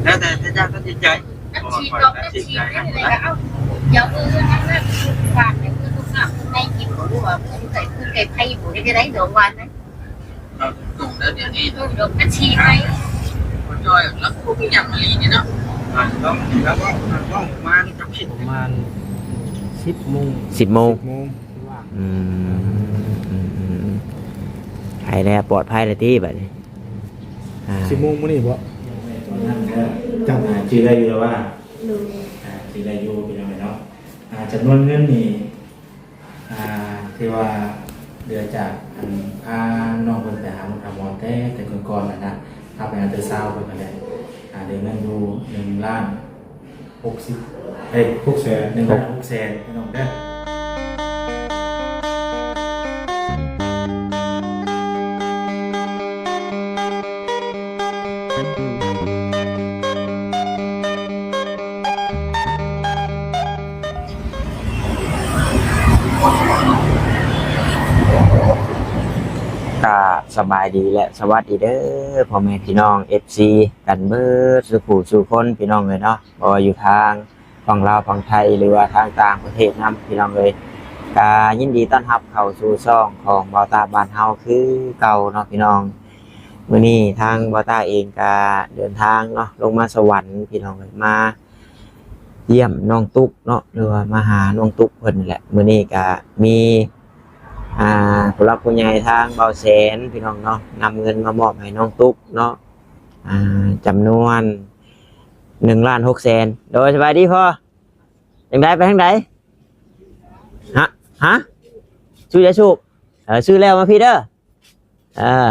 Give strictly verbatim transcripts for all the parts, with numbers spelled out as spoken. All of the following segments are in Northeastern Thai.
แล้วแต่ท่านเจ้าตัดสินใจ น้ำชีดอก น้ำชีดได้เลยนะ เอ้า เดี๋ยวเออนั่นน่ะฝากให้เพื่อนลูกน้องเพื่อนแม่กินบ่รู้ว่าเพื่อนไก่ เพื่อนไก่ไผ่บ่ได้ได้ดอกหวานนะ เอาตรงๆแล้วเดี๋ยวนี้ เออ ดอกน้ำชีดไหม บ่จ่อยแล้วกูก็ยังมาลีนี่เนาะ อ่ะ ต้อง แล้วก็ต้องประมาณจักสิบ ประมาณสิบโมง สิบโมง สิบโมง อืม อืม อืม อืม ไผแน่ ปลอดภัยแล้วติบัดนี้ อ่า สิบโมงมื้อนี้บ่ จัง อ่า ชื่อได้อยู่แล้วว่า โดย อ่า ชื่อได้อยู่ พี่น้องเนาะ อ่า จำนวนเงินนี่ อ่า ที่ว่าเหลือจากอันพาน้องเพิ่นไปหาหมอ หาหมอแต่ แต่ก่อนๆนั่นน่ะ ถ้าไปหาแต่เช้าเพิ่นก็ได้ อ่า เหลือเงินอยู่หนึ่งล้านหกสิบ เอ้ย หกแสน หนึ่งล้านหกแสน พี่น้องเด้อ ก็สบายดีและสวัสดีเด้อ พ่อแม่พี่น้อง เอฟซี กันเบิดสู่ผู้สู่คน พี่น้องเอ้ยเนาะ บ่ว่าอยู่ทางฝั่งลาวฝั่งไทย หรือว่าทางต่างประเทศนำ พี่น้องเอ้ย ก็ยินดีต้อนรับเข้าสู่ช่องของบ่าวตาบ้านเฮาคือเก่าเนาะพี่น้อง มื้อนี้ทางบ่าวตาเองก็เดินทางเนาะ ลงมาสวรรค์ พี่น้องเอ้ย มาเยี่ยมน้องตุ๊กเนาะ หรือว่ามาหาน้องตุ๊กเพิ่นนั่นแหละ มื้อนี้ก็มี อ่า ผู้หลักผู้ใหญ่ทางบ่าวแสน พี่น้องเนาะ นำเงินมามอบให้น้องตุ๊กเนาะ อ่า จำนวนหนึ่งล้านหกแสน โดย สบายดีพ่อ จั่งใด ไปทางใด ฮะ ฮะ ซื้อยาสูบ เออ ซื้อแล้วมาพี้เด้อ เออ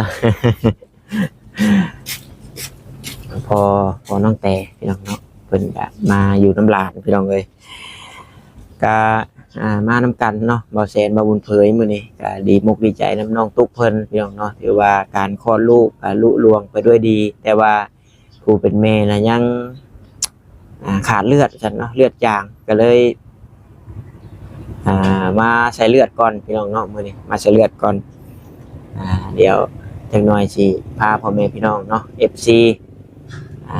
พ่อ พ่อน้องแต่ พี่น้องเนาะ เพิ่นก็มาอยู่นำหลาน พี่น้องเอ้ย ก็ อ่า มานำกันเนาะ บ่าวแสน บ่าวบุญเผย มื้อนี้ก็ดีมกดีใจนำน้องตุ๊กเพิ่น พี่น้องเนาะ ถือว่าการคลอดลูกก็ลุล่วงไปด้วยดี แต่ว่าผู้เป็นแม่น่ะยัง อ่า ขาดเลือดซั่นเนาะ เลือดจาง ก็เลย อ่า มาใส่เลือดก่อน พี่น้องเนาะ มื้อนี้มาใส่เลือดก่อน อ่า เดี๋ยวจักหน่อยสิพาพ่อแม่พี่น้องเนาะ เอฟซี อ่า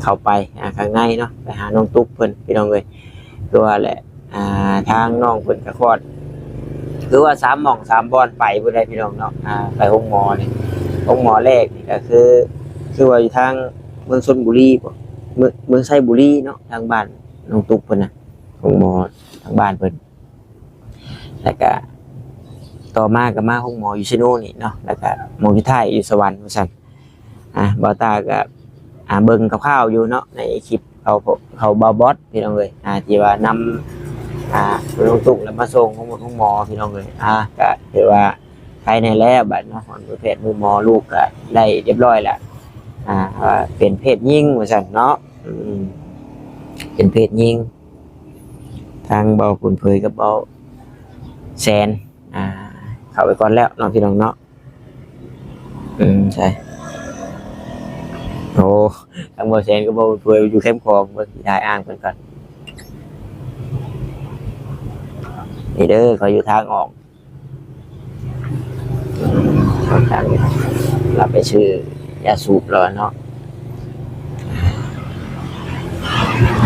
เข้าไป อ่า ข้างในเนาะ ไปหาน้องตุ๊กเพิ่น พี่น้องเอ้ย คือว่าแหละ อ่า ทางน้องเพิ่นก็คลอด คือว่าสามหม่องสามบ่อนไปบ่ได้ พี่น้องเนาะ อ่า ไปโรงหมอนี่ โรงหมอแรกนี่ก็คือ คือว่าอยู่ทางเมืองชลบุรีบ่ เมือง เมืองไชบุรีเนาะ ทางบ้านน้องตุ๊กเพิ่นน่ะ โรงหมอทางบ้านเพิ่น แล้วก็ต่อมาก็มาโรงหมออยู่ไชโนนี่เนาะ แล้วก็หม่องสุดท้ายอยู่สวรรค์ว่าซั่น อ่ะ บ่าวตาก็ อ่า เบิ่งคร่าวๆอยู่เนาะ ในคลิปเขา เขาบ่าวบอส พี่น้องเอ้ย อ่า ที่ว่านำ อ่า น้องตุ๊กแล้วมาส่งโรงหมอ พี่น้องเอ้ย อ่า ก็ถือว่าไข้แน่แล้วบัดเนาะ ฮอดมือแพทย์มือหมอ ลูกก็ได้เรียบร้อยแล้ว อ่า ว่าเป็นเพศหญิงว่าซั่นเนาะ อืม เป็นเพศหญิง ทางบ่าวบุญเผยกับบ่าวแสน อ่า เข้าไปก่อนแล้วเนาะ พี่น้องเนาะ อืม ใช่ โอ้ ทางบ่าวแสนกับบ่าวบุญเผยอยู่แคมป์ของ เบิ่งสิถ่ายอ่างเพิ่นก่อน นี่เด้อ เขาอยู่ทางออก ทาง เราไปซื้อยาสูบแล้วเนาะ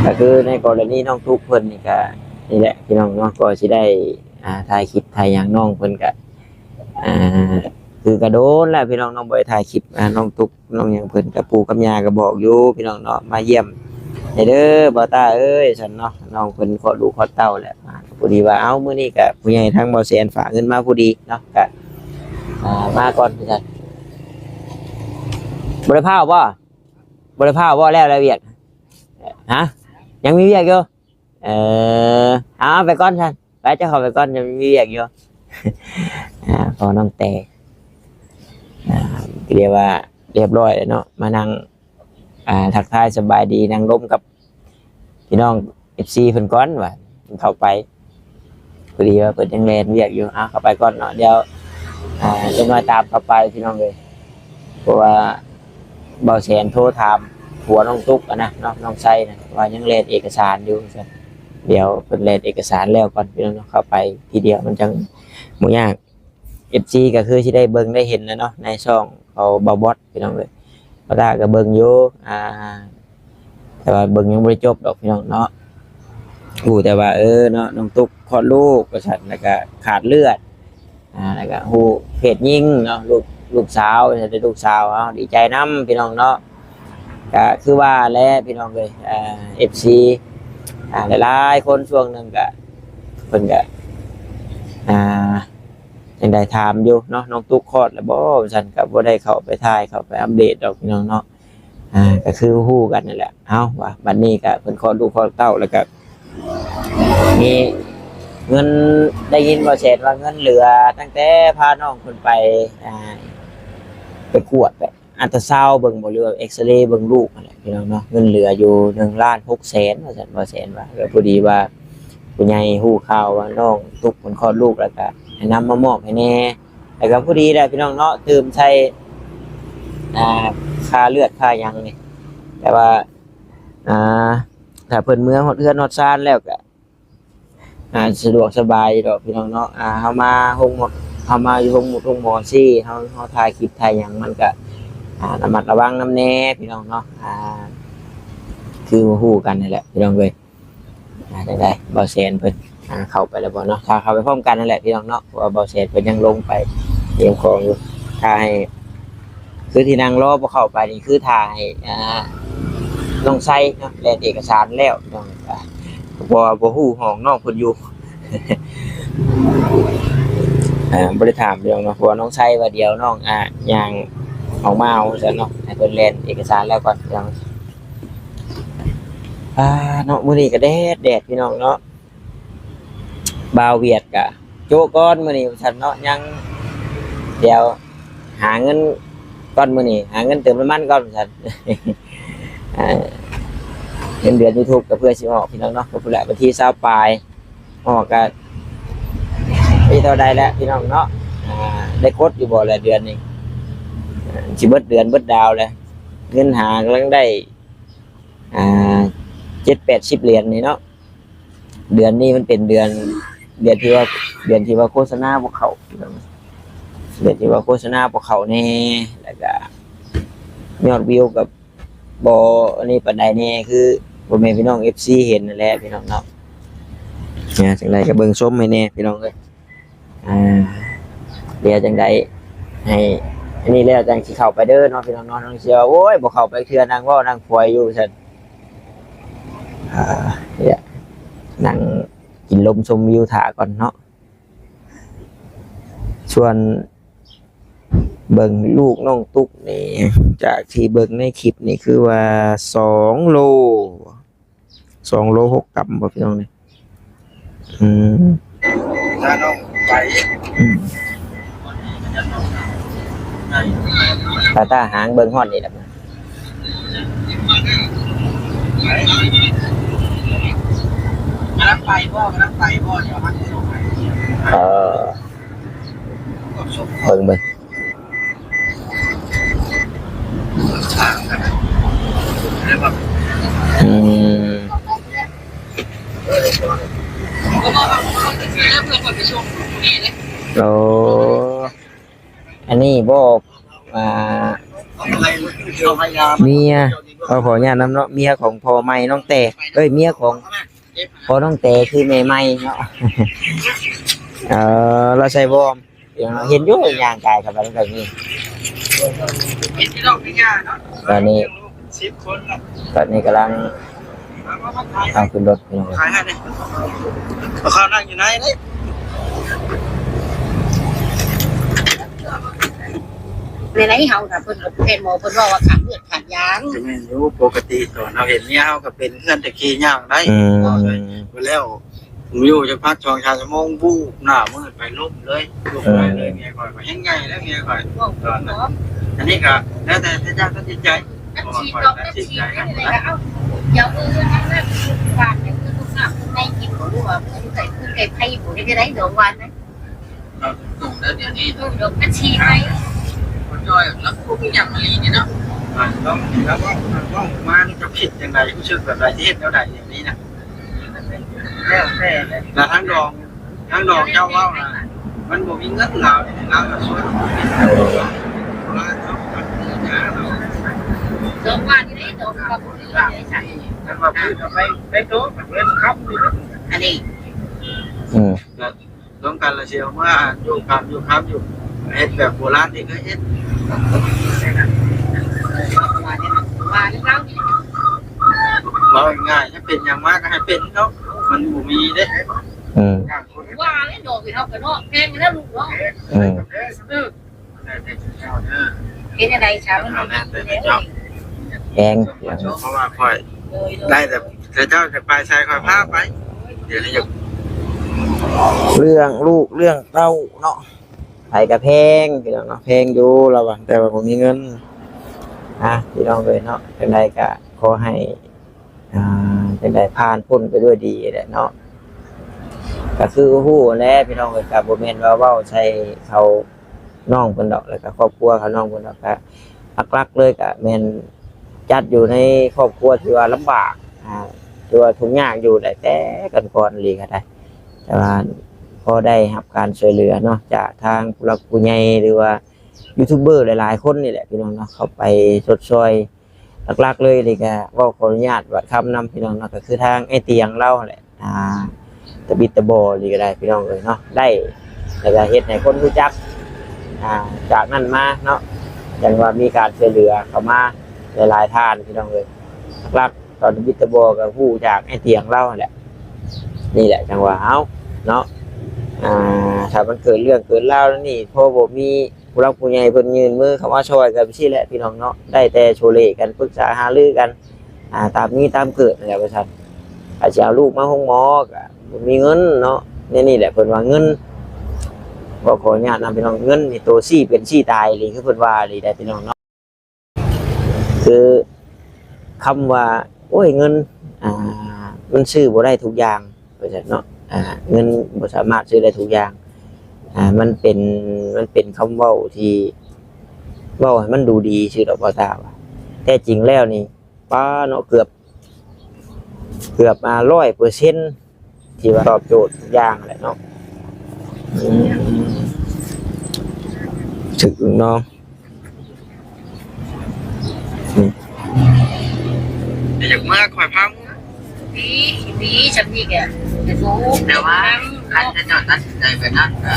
ก็คือในกรณีน้องตุ๊กเพิ่นนี่ก็ นี่แหละ พี่น้องเนาะ ก็สิได้ อ่า ถ่ายคลิปถ่ายหยังน้องเพิ่นก็ อ่า คือกะโดนแล้ว พี่น้องเนาะ บ่ได้ถ่ายคลิป อ่า น้องตุ๊กน้องหยังเพิ่น กับปู่กับย่าก็บอกอยู่ พี่น้องเนาะ มาเยี่ยมแหน่เด้อ บ่าวตาเอ้ย ซั่นเนาะ น้องเพิ่นคลอดลูกคลอดเต้าแล้ว อ่า พอดีว่า เอ้า มื้อนี้ก็ผู้ใหญ่ทางบ่าวแสนฝากเงินมาพอดีเนาะ ก็ อ่า มาก่อน ซั่น บ่ได้พาบ่ บ่ได้พาบ่ แล้ว แล้วเวียก ฮะ ยังมีเวียกอยู่ เออ เอาไปก่อนซั่น ไป เจ้าเข้าไปก่อน ยังมีเวียกอยู่ อ่า พอน้องแต่ อ่า เรียกว่าเรียบร้อยแล้วเนาะ มานั่ง อ่า ทักทายสบายดี นั่งลมกับพี่น้อง เอฟซี เพิ่นก่อนว่า เข้าไป พอดีว่าเพิ่นยังแล่นเวียกอยู่ เอา เข้าไปก่อนเนาะ เดี๋ยว อ่า จักหน่อยตามเข้าไป พี่น้องเอ้ย เพราะว่าบ่าวแสนโทรถามผัวน้องตุ๊กอะนะ เนาะ น้องไส้นะ ว่ายังแล่นเอกสารอยู่ เดี๋ยวเพิ่นแล่นเอกสารแล้วก่อน พี่น้องเนาะ เข้าไปทีเดียวมันจั่งบ่ยาก เอฟซี ก็คือสิได้เบิ่งได้เห็นแล้วเนาะ ในช่องเขาบ่าวบอส พี่น้องเอ้ย บ่าวตาก็เบิ่งอยู่ อ่า แต่ว่าเบิ่งยังบ่ได้จบดอกพี่น้องเนาะ ฮู้แต่ว่า เออ เนาะ น้องตุ๊กคลอดลูกว่าซั่น แล้วก็ขาดเลือด อ่า แล้วก็ฮู้เพศหญิงเนาะ ลูก ลูกสาว ว่าซั่น ลูกสาว เอ้า ดีใจนำพี่น้องเนาะ ก็คือว่าแหละพี่น้องเอ้ย อ่า เอฟซี อ่า หลายๆคนช่วงหนึ่งก็ เพิ่นก็ อ่า จั่งใดถามอยู่เนาะ น้องตุ๊กคลอดแล้วบ่ ว่าซั่น ก็บ่ได้เข้าไปถ่าย เข้าไปอัปเดตดอกพี่น้องเนาะ อ่า ก็คือฮู้กันนั่นแหละ เอ้า ว่าบัดนี้ก็เพิ่นคลอดลูกคลอดเต้า แล้วก็มีเงิน ได้ยินบ่าวแสนว่าเงินเหลือตั้งแต่พาน้องเพิ่นไป อ่า ไปกวดไปอัลตราซาวด์เบิ่งบ่ หรือว่าเอ็กซเรย์เบิ่งลูกนั่นแหละพี่น้องเนาะ เงินเหลืออยู่หนึ่งล้านหกแสน ว่าซั่น บ่าวแสนว่า ก็พอดีว่าผู้ใหญ่ฮู้ข่าวว่าน้องตุ๊กเพิ่นคลอดลูก แล้วก็ให้นำมามอบให้แหน่ แล้วก็พอดีแหละพี่น้องเนาะ ตื่มใส่ อ่า ค่าเลือดค่าหยังนี่ แต่ว่า อ่า ถ้าเพิ่นเมือฮอดเฮือนฮอดซานแล้วก็ อ่า สะดวกสบายดอกพี่น้องเนาะ อ่า เฮามาโฮงหมอ เฮามาอยู่โฮงหมอ โฮงหมอซี่ เฮา เฮาถ่ายคลิปถ่ายหยังมันก็ อ่า ระมัดระวังนำแหน่พี่น้องเนาะ อ่า คือฮู้กันนั่นแหละพี่น้องเอ้ย อ่า จั่งใด บ่าวแสนเพิ่น อ่า เข้าไปแล้วบ่เนาะ ถ้าเข้าไปพร้อมกันนั่นแหละพี่น้องเนาะ เพราะว่าบ่าวแสนเพิ่นยังลงไปเตรียมของอยู่ ถ้าให้ คือที่นั่งรอบ่เข้าไปนี่คือถ่าให้ อ่า น้องไซเนาะ แล่นเอกสารแล้วพี่น้อง อ่า เพราะว่าบ่ฮู้ห้องน้องเพิ่นอยู่ อ่า บ่ได้ถามพี่น้องเนาะ เพราะว่าน้องไซว่าเดี๋ยวน้อง อ่า ย่างออกมาเอาซั่นเนาะ ให้เพิ่นแล่นเอกสารแล้วก่อนพี่น้อง อ่า เนาะ มื้อนี้ก็แดดแดดพี่น้องเนาะ บ่าวเวียดก็โจ๊ะก่อนมื้อนี้ว่าซั่นเนาะ ยัง เดี๋ยวหาเงินก่อนมื้อนี้ หาเงินเติมน้ำมันก่อนว่าซั่น อ่า เงินเดือนยูทูบก็เพื่อสิออกพี่น้องเนาะ ก็พุ้นแหละวันที่ซาวปลาย ออกก็มีเท่าใดแล้วพี่น้องเนาะ อ่า ได้กดอยู่บ่ละเดือนนี้ อ่า สิเบิดเดือนเบิดดาวแล้ว เงินหากำลังได้ อ่า เจ็ดแปดสิบเหรียญนี่เนาะ เดือนนี้มันเป็นเดือน เดือนที่ว่า เดือนที่ว่าโฆษณาบ่เข้า เดือนที่ว่าโฆษณาบ่เข้าแหน่ แล้วก็ยอดวิวก็บ่อันนี้ปานใดแหน่ คือพ่อแม่พี่น้องเอฟซีเห็นนั่นแหละพี่น้องเนาะ นะ จั่งใดก็เบิ่งชมให้แหน่พี่น้องเอ้ย อ่า เดี๋ยวจั่งใดให้อันนี้แล้วจั่งสิเข้าไปเด้อเนาะพี่น้องเนาะ น้องเชียว โอ้ย บ่เข้าไปเทื่อ นั่งเว้านั่งคอยอยู่ซั่น อ่า เนี่ย นั่งกินลมชมวิวถ่าก่อนเนาะ ส่วนเบิ่งลูกน้องตุ๊กนี่ จากที่เบิ่งในคลิปนี่คือว่าสองโล สองโลหกกรัมบ่พี่น้องนี่ อืม ถ้าน้องไป อืม ตาตาหางเบิ่งฮอดนี่แหละ กำลังไปบ่ กำลังไปบ่ เดี๋ยวมันจะลงไป เออ เบิ่งเบิ่ง อืม โอ้ อันนี้บ่ อ่า เมีย เอาขออนุญาตนำเนาะ เมียของพ่อใหม่น้องแต่ เอ้ย เมียของพ่อน้องแต่คือแม่ใหม่เนาะ เออ เราใส่วอร์ม เดี๋ยวเห็นอยู่ย่างกายเข้าไปแบบนี้ เป็นพี่น้องพี่ย่าเนาะ ตอนนี้ สิบคนเนาะ ตอนนี้กำลัง เอามาขาย เอาขึ้นรถพี่น้อง ขายให้เลย เอาข้าวนั่งอยู่ไหนนี่ ในไหนเฮาน่ะ เพิ่นก็เป็นหมอ เพิ่นบอกว่าขาดเลือดขาดยาง ก็แม่นอยู่ ปกติตอนเฮาเห็นเมียเฮาก็เป็นเฮือนแต่ขี้ย่างได้ อืม แล้ว ผมอยู่จะพักสองสามชั่วโมง บูบหน้ามืดไปล้มเลย ล้มไปเลย เออ เมียข่อยก็แฮงใหญ่แล้วเมียข่อย ตอนนั้น อันนี้ก็แล้วแต่เจ้าตัดสินใจ อัดฉีด เพราะว่าข่อยตัดสินใจ อัดฉีด ให้ อะไร นะ ก็เอา เดี๋ยวเออ นั่นน่ะ บ้านเนี่ย คือลูกน้ำข้างในกินบ่รู้ว่าเพื่อนใส่ คือใส่ไผ่บ่ได้ จะได้ดอกหวานนะ ครับ ส่งแล้วเดี๋ยวนี้ เออ ดอกอัดฉีดไป คนจอยแล้วพวกนี้อย่างมาลีนี่เนาะ อ่า ต้อง แล้วก็ต้องมา มันจะผิดยังไง รู้สึกแบบไร ที่เห็นแนวใดอย่างนี้นะ แล้วแต่เลย แล้วทั้งดอง ทั้งดองเจ้าเว้านะ มันบ่มีเงินลาวเนี่ย ลาวก็ช่วย สองวันนี้ดอก คันว่าพื้นเอาไป ไปโต๊ะ เว้นคำนี่ อันนี้ อืม ก็รวมกันแล้วสิเอามาอยู่คำอยู่คำอยู่ เฮ็ดแบบโบราณนี่ก็เฮ็ด ว่าแล้ว เว้าง่ายๆ ถ้าเป็นหยังมาก็ให้เป็นเนาะ มันบ่มีเด้ อืม ว่าแล้วดอกอีเฮาก็เนาะ แพงแล้วลูกเนาะ อืม เออ เป็นจังได๋ สาวมัน เอาแล้วแต่เจ้า แพง เพราะว่าข้อย โดย โดย ได้แต่ แต่เจ้าจะไปใส่ข้อยพาไป เดี๋ยวนี้อยาก เรื่องลูกเรื่องเต้าเนาะ ไผก็แพงพี่น้องเนาะ แพงอยู่ ระวัง แต่ว่าบ่มีเงิน อ่ะ พี่น้องเอ้ยเนาะ จังใดก็ขอให้ อ่า จังใดผ่านพ้นไปด้วยดีแหละเนาะ ก็คือฮู้แหละพี่น้องเอ้ย ก็บ่แม่นว่าเว้าใส่เขาน้องเพิ่นดอก แล้วก็ครอบครัวเขาน้องเพิ่นดอก ก็หลักๆเลยก็แม่นจัดอยู่ในครอบครัวที่ว่าลำบาก อ่า ที่ว่าทุกข์ยากอยู่แหละ แต่ก่อนๆอีหลีก็ได้ แต่ว่าพอได้รับการช่วยเหลือเนาะ จากทางผู้หลักผู้ใหญ่ หรือว่ายูทูบเบอร์หลายๆคนนี่แหละพี่น้องเนาะ เข้าไปชดช่วย หลักๆเลยนี่ก็เว้าขออนุญาตว่าคำนำพี่น้องเนาะ ก็คือทางไอ้เตียงเราแหละ อ่า ตะบิดตะบอนี่ก็ได้พี่น้องเอ้ยเนาะ ได้ แล้วก็เฮ็ดให้คนรู้จัก อ่า จากนั้นมาเนาะ จังว่ามีการช่วยเหลือเข้ามาหลายๆท่านพี่น้องเอ้ย หลักๆตอนตะบิดตะบอก็ฮู้จากไอ้เตียงเราแหละ นี่แหละจังว่า เอ้า เนาะ อ่า ถ้ามันเกิดเรื่องเกิดราวแล้วนี่ พอบ่มีผู้หลักผู้ใหญ่เพิ่นยื่นมือเข้ามาช่วยกันซี้แหละพี่น้องเนาะ ได้แต่โชเลกัน ปรึกษาหารือกัน อ่า ตามมีตามเกิดนั่นแหละว่าซั่น อาจจะเอาลูกมาโรงหมอก็บ่มีเงินเนาะ แนวนี้แหละเพิ่นว่าเงิน ก็ขออนุญาตนำพี่น้อง เงินนี่ตัวซี้เป็นซี้ตายอีหลี คือเพิ่นว่าอีหลีได้พี่น้องเนาะ คือคำว่า โอ้ย เงิน อ่า มันซื้อบ่ได้ทุกอย่าง ว่าซั่นเนาะ อ่า เงินบ่สามารถซื้อได้ทุกอย่าง อ่า มันเป็น มันเป็นคำเว้าที่เว้าให้มันดูดีซื่อดอก บ่าวตาว่า แท้จริงแล้วนี่ ป๊าเนาะ เกือบ เกือบ อ่า ร้อยเปอร์เซ็นต์ ที่ว่าตอบโจทย์ทุกอย่างแหละเนาะ อืม ถึงเนาะ อืม อยากมาคอยพาหมู่ ดี ดี ฉันนี่แกจะสู้ แต่ว่าคันจะเจ้าตัดสินใจแบบนั้นก็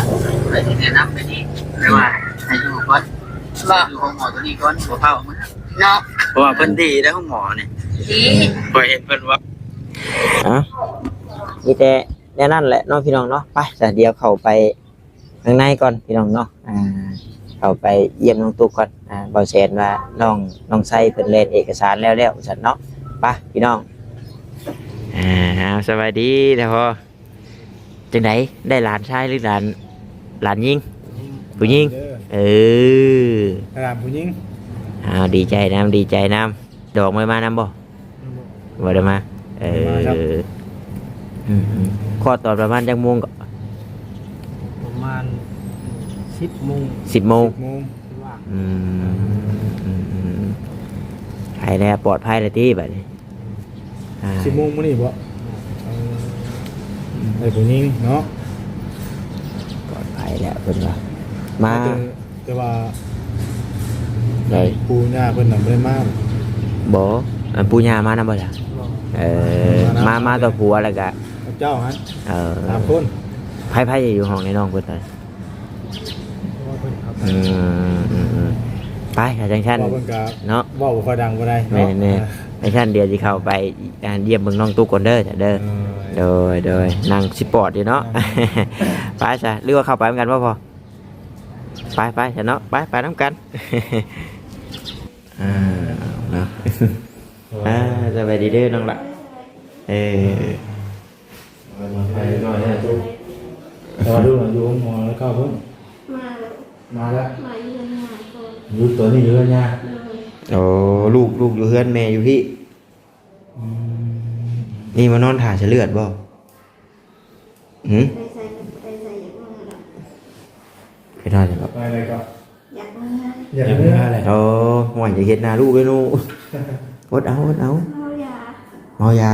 ข้อยสิแนะนำไปนี่ แต่ว่าให้อยู่ก่อน บ่ อยู่ของหมอตัวนี้ก่อน บ่พาออกมา เนาะ เพราะว่าเพิ่นดีเด้อของหมอนี่ ดี ข้อยเห็นเพิ่นว่า อ่ะ มีแต่แนวนั้นแหละเนาะพี่น้องเนาะ ไป จ้ะ เดี๋ยวเข้าไปข้างในก่อนพี่น้องเนาะ อ่า เข้าไปเยี่ยมน้องตุ๊กก่อน อ่า บ่าวแสนว่าน้อง น้องไซเพิ่นแล่นเอกสารแล้วแล้ว ว่าซั่นเนาะ ไปพี่น้อง อ่า เอา สบายดีนะพ่อ จังใด ได้หลานชายหรือหลาน หลานหญิง ผู้หญิง เด้อ เออ หลานผู้หญิง อ้าว ดีใจนำ ดีใจนำ ดอกไม้มานำบ่ บ่ได้มา เออ บ่ได้มาครับ อืมๆ คลอดตอนประมาณจักโมงก็ ประมาณสิบโมง สิบโมง สิบโมง อืม อืมๆ ไปแล้ว ปลอดภัยแล้วติบัดนี้ อ่า สิบโมงมื้อนี้บ่ เออ ได้ผู้หญิงเนาะ ปลอดภัยแล้วเพิ่นว่า มา แต่ แต่ว่า ได้ ปู่ย่าเพิ่นน่ะบ่ได้มาบ่ บ่ อันปู่ย่ามานำบ่ล่ะ บ่ เออ มานำ มา มาต่อผัวแล้วก็ เจ้าหั่น เออ สามคน ไผๆอยู่ห้องในน้องเพิ่นน่ะ อืม อืม อืม ไป ถ้าจังซั่น เว้าเพิ่นก็ เนาะ เว้าบ่ค่อยดังปานใดเนาะ แม่นๆ เออ จังซั่นเดี๋ยวสิเข้าไป อ่า เยี่ยมเบิ่งน้องตุ๊กก่อนเด้อ เด้อ เออ โดย โดย นั่งสปอร์ตอยู่เนาะ เออ ไปซะ หรือว่าเข้าไปนำกันบ่พ่อ ไป ไปซะเนาะ ไป ไปนำกัน อ่า เนาะ อ่า สบายดีเด้อน้องละ เออ ไปหน่อยนะตุ๊ก แต่ว่าลูกอยู่ห้องหมอแล้วก็เพิ่ง มาแล้ว มาแล้ว มาอยู่เฮือนยายก่อน อยู่ตัวนี้อยู่เฮือนยาย โดย โอ้ ลูก ลูกอยู่เฮือนแม่อยู่พี้ อืม นี่มานอนถ่าเฉลือดบ่ หืม ไปใส่ ไปใส่อยากเมือดอก ไปนอนเฉลือด ไปอะไรก็ อยากเมือ อยากเมือแหละ โอ้ ห่วงจะเฮ็ดนาลูกด้วยลูก อดเอา อดเอา เมายา เมายา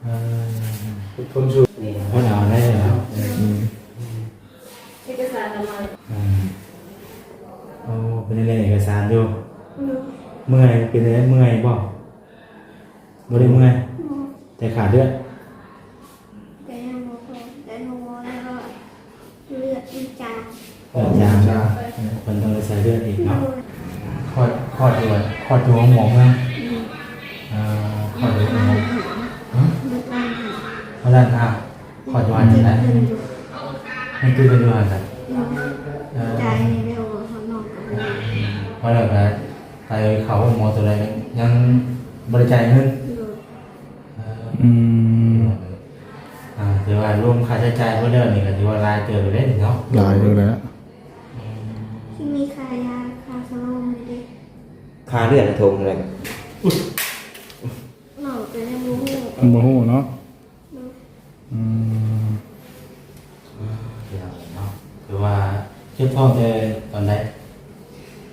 เออ คนสูบ คนเอาได้เหรอ อืม เอกสารออกมา อืม โอ้ เป็นเรื่องเอกสารอยู่ อืม เมื่อย เป็นอะไร เมื่อยบ่ บ่ได้เมื่อย แต่ขาดเลือด แต่ยังบ่พอ แต่หมอแล้วก็เลือดมันจาง เลือดจาง เออ เพิ่นต้องได้ใส่เลือดอีกเนาะ คลอด คลอดอยู่ คลอดอยู่โรงหมอเมือง อืม เอ่อ คลอดอยู่โรงหมอ ฮะ เลือดจาง เขาด้านหน้า คลอดอยู่อันนี้นะ มันคือเป็นอยู่หั่นน่ะ อืม เออ จ่ายให้แล้ว ข้างนอกก็บ่มี เพราะแล้วก็ไปเข้าโรงหมอตัวใดยังบ่ได้จ่ายเงิน โดย เออ อืม อ่า ถือว่ารวมค่าใช้จ่ายเบิดแล้วนี่ก็ถือว่าหลายเติบอยู่เด้เนาะ หลายอยู่แล้ว อืม ที่มีค่ายา ค่าสโลมนี่เด้ ค่าเลือดน่ะโทรเท่าไหร่ เนาะ แต่ยังบ่ฮู้ มันบ่ฮู้เนาะ อืม อ่า พี่น้องเนาะ คือว่าเจ็บท้องแต่ตอนใด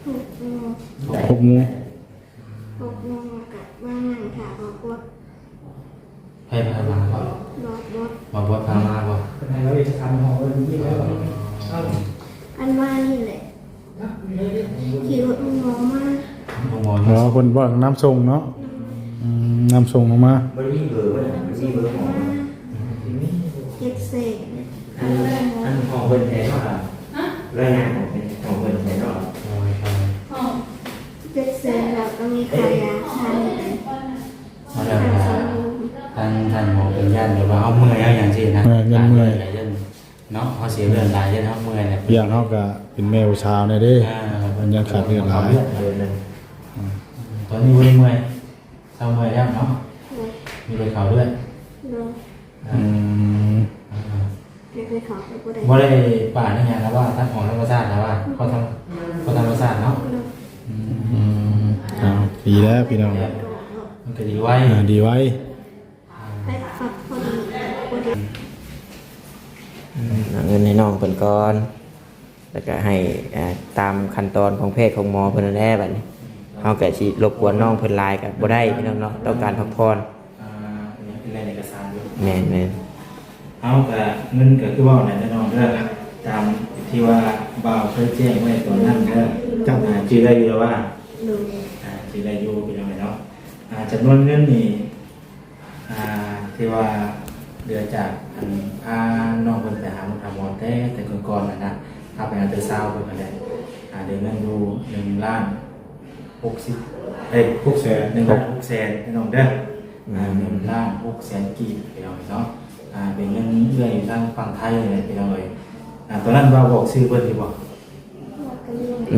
หกโมง หกโมง หกโมงแล้วก็มานั่งถ่าออกกฎ ไผพามาบ่ บ่ บ่ บ่ บ่พามาบ่ เป็นไงเราเอกสารของเราอยู่นี่แล้ว อันว่านี่แหละ ขี่รถหมอมา หมอ อ๋อ มา เพิ่นว่าน้ำส่งเนาะ อืม น้ำส่งลงมา บ่ได้มีเบอร์บ่น่ะ บ่มีเบอร์หมอ เจ็ดแสน อัน อันของเพิ่นแท้เนาะครับ รายงานของเพิ่น ของเพิ่นแท้เนาะครับ อ๋อ ครับ เจ็ดแสน แล้วก็มีค่ายา ค่านี่ เอาแล้ว ค่าสมุน ทาง ทางหมอเพิ่นย้านแบบว่าเฮาเมื่อยเฮาหยังซี้นะ เออ ย้านเมื่อย หลายเรื่อง เนาะ เฮาเสียเลือดหลายเด้อ เฮาเมื่อยแหละ อย่างเฮาก็เป็นแม่ผู้สาวแน่เด้ อ่า มันยังขาดเลือดหลาย เลือด อืม ตอนนี้บ่ได้เมื่อย เซาเมื่อยแล้วเนาะ โดย มีแต่เข้าเลือด โดย อ่า อืม อ่า เดี๋ยวไปเข้าไปบ่ได้ บ่ได้ปานอิหยังแล้วว่า ทางของธรรมชาติแล้วว่า เพราะธรรม เพราะธรรมชาติเนาะ โดย อืม อืม เอา ดีแล้วพี่น้อง มันก็ดีไว อ่า ดีไว ไปพักผ่อน อืม เอาเงินให้น้องเพิ่นก่อน แล้วก็ให้ อ่า ตามขั้นตอนของแพทย์ของหมอเพิ่นนั่นแหละบัดนี้ เฮาก็สิรบกวนน้องเพิ่นหลายก็บ่ได้พี่น้องเนาะ ต้องการพักผ่อน อ่า ยังเป็นเรื่องเอกสารอยู่ แม่นๆ เฮาก็เงินก็คือเว้านั่นเด้อน้องเด้อ ตามที่ว่าบ่าวเคยแจ้งไว้ตอนนั้นเด้อ จำ อ่า ชื่อได้อยู่แล้วว่า โดย อ่า ชื่อได้อยู่พี่น้องเนาะ อ่า จำนวนเงินนี่ อ่า ที่ว่าเหลือจากอันพาน้องเพิ่นไปหาหมอ หาหมอแต่ แต่ก่อนๆ นั่นนะ พาไปเอาแต่เช้าเพิ่นนั่นแหละ อ่า เหลือเงินอยู่หนึ่งล้านหกสิบ เอ้ย หกแสน หนึ่งล้านหกแสน พี่น้องเด้อ อ่า อืม หนึ่งล้านหกแสนกีบ พี่น้องเนาะ อ่า เป็นเงินเอื้อยอยู่ทางฝั่งไทยเลย พี่น้องเอ้ย อ่า ตอนนั้นบ่าวบอกชื่อเพิ่นอยู่บ่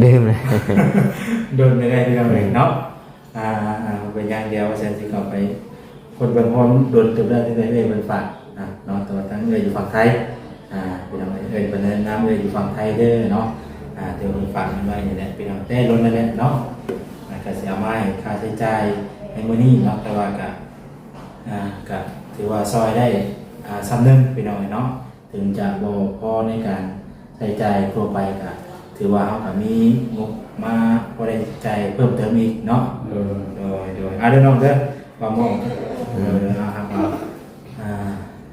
ลืมเลย โดนไปได้ พี่น้องเอ้ยเนาะ อ่า อ่า เป็นอย่างเดียวว่าฉันสิเข้าไป คนเบิ่งพร้อมโดนเติบได้ที่ไหนเอ้ยเพิ่นฝาก อ่า เนาะ แต่ว่าทางเอ้ยอยู่ฝั่งไทย อ่า พี่น้องเอ้ย เอ้ยเพิ่นแนะนำเอ้ยอยู่ฝั่งไทยเด้อเนาะ อ่า เดี๋ยวเพิ่นฝากมันไว้นี่แหละ พี่น้อง แต่ล้นนั่นแหละเนาะ อ่า ก็สิเอามาให้ค่าใช้จ่ายในมื้อนี้เนาะ แต่ว่าก็ อ่า ก็ถือว่าซอยได้ อ่า ส่ำหนึ่ง พี่น้องเอ้ยเนาะ ถึงจะบ่พอในการใช้จ่ายทั่วไปก็ถือว่าเฮาก็มีงบมาพอได้ใช้จ่ายเพิ่มเติมอีกเนาะ โดย โดย โดย อ่ะเด้อน้องเด้อ บ่าวมอง เออ เอาครับ เอา อ่า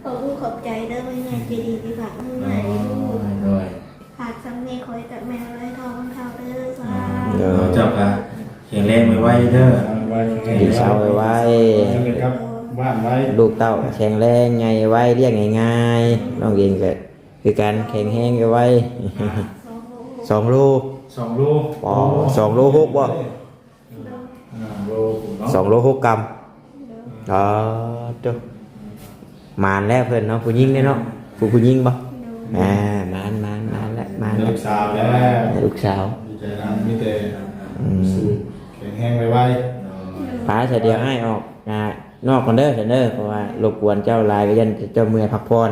ขอบคุณขอบใจเด้อ แม่ใหญ่ใจดีที่ฝากเงินมาให้ลูก โดย โดย ฝากสำเนียงคอยกับแม่ร้อยทองเท่าเด้อ สาธุ โดย เจ้าก็แข็งแรงไวๆเด้อ ไวๆ แข็งแรง ลูกสาวไวๆ ยังเป็นครับ บ้านไว้ ลูกเต้าแข็งแรง ใหญ่ไว เลี้ยงง่ายๆ น้องเองก็คือกัน แข็งแรงไวๆ สองโล สองโล อ๋อ สองโลหกบ่ อ่า โลหกเนาะ สองโลหกกรัม อ๋อ โต หมานแล้วเพิ่นเนาะ ผู้หญิงเด้เนาะ ผู้ ผู้หญิงบ่ โดย อ่า หมาน หมาน หมานแล้ว หมานแล้ว ลูกสาวแล้ว ลูกสาว ดีใจนำ มีแต่ อืม สู้ แข็งแรงไวๆ ไป ซะเดี๋ยวอ้ายออก อ่า นอกก่อนเด้อ ซะเด้อ เพราะว่ารบกวนเจ้าหลาย ก็ย้านเจ้าเมื่อยพักผ่อน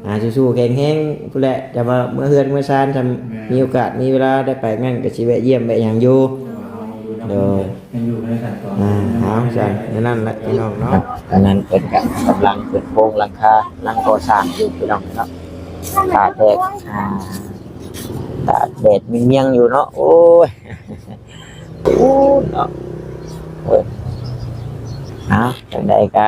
อ่า สู้ๆ แข็งแรงพู้นแหละ จะมาเมือเฮือนเมือซาน ถ้า แม่น มีโอกาส มีเวลาได้ไปนั่น ก็สิแวะเยี่ยมแวะหยังอยู่ เพราะว่าเฮาอยู่นำ โดย ยังอยู่ในขั้นตอน อ่า เอาซั่น แนวนั้นแหละพี่น้องเนาะ อันนั้นเพิ่นก็กำลังขึ้นโครงหลังคา กำลังก่อสร้างอยู่พี่น้องเนาะ ตากแดด อ่า ตากแดดเมียงๆอยู่เนาะ โอ้ย โอ้ยเนาะ เออ เอา จั่งใดก็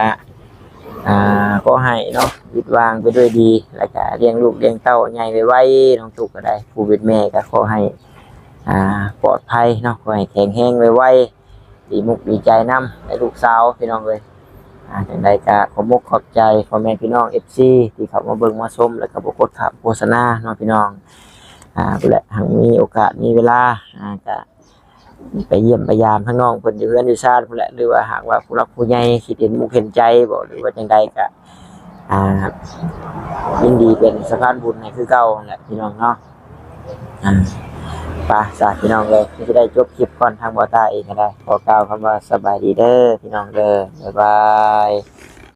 อ่า ขอให้เนาะ หวิดหว่างไปด้วยดี แล้วก็เลี้ยงลูกเลี้ยงเต้าใหญ่ไวๆ น้องตุ๊กก็ได้ ผู้เป็นแม่ก็ขอให้ อ่า ปลอดภัยเนาะ ขอให้แข็งแรงไวๆ ดีมุกดีใจนำ ให้ลูกสาวพี่น้องเอ้ย อ่า จั่งใดก็ขอบอกขอบใจพ่อแม่พี่น้อง เอฟซี ที่เข้ามาเบิ่งมาชม แล้วก็บ่กดข้ามโฆษณาเนาะพี่น้อง อ่า และหากมีโอกาสมีเวลา อ่า ก็ไปเยี่ยมไปยามทางน้องเพิ่นอยู่เฮือนอยู่ซานพู้นแหละ หรือว่าหากว่าผู้หลักผู้ใหญ่คิดเห็นมุกเห็นใจบ่ หรือว่าจั่งใดก็ อ่า ยินดีเป็นสะพานบุญให้คือเก่านั่นแหละพี่น้องเนาะ อ่า ไปซะพี่น้องเอ้ย สิได้จบคลิปก่อน ทางบ่าวตาเองก็ได้ ขอกล่าวคำว่าสบายดีเด้อพี่น้องเด้อ บ๊ายบาย